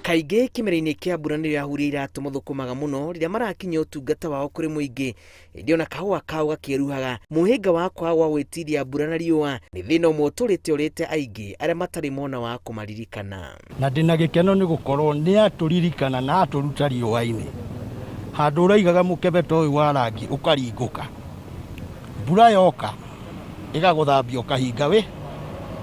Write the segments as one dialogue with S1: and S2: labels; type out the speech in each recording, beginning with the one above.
S1: Kaingĩ kĩmera-inĩ kĩa mbura nĩrĩo ahuri a iratũ mathũkũmaga mũno rĩrĩa marakinyia ũtungata wao kũrĩ mũingĩ, ĩndĩ ona kahũa kao gakĩruhaga. Mũhĩnga wa kwaga gwa gwĩtiria mbura na riũa nĩ thĩna ũmwe ũtũrĩte ũrĩte aingĩ arĩa matarĩ mona wa kũmaririkana.
S2: Na ndĩna gĩkeno nĩ gũkorwo nĩ atũririkana na atũruta riũa-inĩ. Handũ ũraigaga mũkebe ta ũyũ wa rangi ũkaringũka, mbura yoka ĩgagũthambia ũkahinga wĩ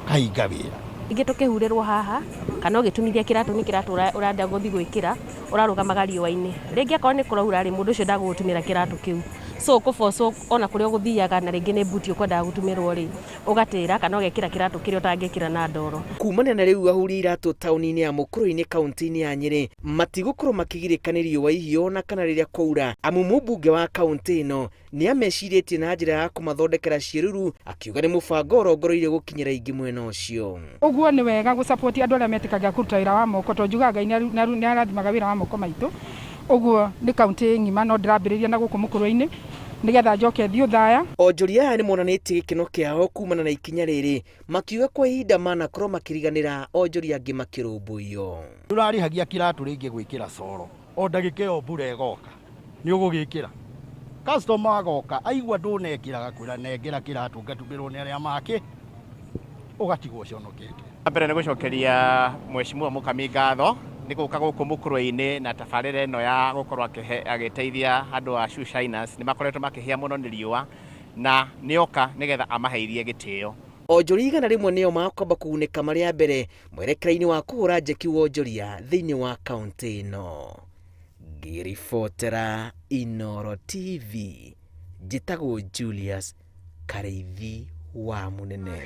S2: kahinga wĩra.
S3: Ingĩ tũkĩhurĩrwo haha kana ũgĩtumithia kĩratũ nĩ kĩratũ ũrenda gũthiĩ gwĩkĩra ũrarũgamaga riũa-inĩ. Rĩngĩ akorwo nĩ kũraura rĩ, mũndũ ũcio ndagũgũtumĩra kĩratũ kĩu. So ũkũ force ona kũrĩa ũgũthiaga na rĩngĩ nĩ mbuti ũkwendaga gũtumĩrwo rĩ, ũgatĩra kana ũgekĩra kĩratũ kĩrĩa ũtangĩkĩra na ndoro.
S1: Kumania na rĩu ahuri a iratũ taũni-inĩ ya Mũkũrũ-inĩ kaũntĩ-inĩ ya Nyĩrĩ matigũkorwo makĩgirĩka nĩ riũa ihiũ ona kana rĩrĩa kwaura, amu mũmbunge wa kaũntĩ ĩno nĩ amecirĩtie na njĩra ya kũmathondekera ciĩruru, akiuga nĩ mũbango ũrongoroirie gũkinyĩra aingĩ mwena ũcio.
S4: Ũguo nĩ wega gũ support andũ arĩa metĩkagia kũruta wĩra wa moko tondũ njugaga Ngai nĩ arathimaga wĩra wa moko maitũ. Ũguo nĩ kaũntĩ ng'ima no ndĩrambĩrĩria na gũkũ Mũkũrwe-inĩ nĩgetha njoke thiĩ Othaya.
S1: Onjoria aya nĩ monanĩtie gĩkeno kĩao kumana na ikinya rĩrĩ, makiuga kwa ihinda manakorwo makĩriganĩra onjoria angĩ makĩrũmbũiyo.
S2: Ndũrarĩhagia kĩratũ rĩngĩ gwĩkĩra coro, o ndagĩka ĩyo mbura ĩgoka nĩ ũgũgĩkĩra. Customer agoka aigua ndũnekĩra agakwĩra nengera kĩratũ ngatumĩrwo nĩ arĩa makĩ, ũgatigwo ũconokete.
S5: Mbere nĩ gũcokeria Mheshimiwa Mũkami ngatho nĩ gũka gũkũ Mũkũrwe-inĩ na tabarĩra ĩno ya gũkorwo agĩteithia andũ a shoe shiners. Nĩ makoretwo makĩhĩa mũno nĩ riũa na nĩoka nĩgetha amaheirie gĩtĩo.
S1: Onjoria 100 nĩo makwamba kũgunĩka marĩ a mbere mwerekera-inĩ wa kũhũra njeki wonjoria thĩinĩ wa kaũntĩ ĩno. Ngĩribotera Inooro TV, njĩtagwo Julius Karĩithi wa Mũnene.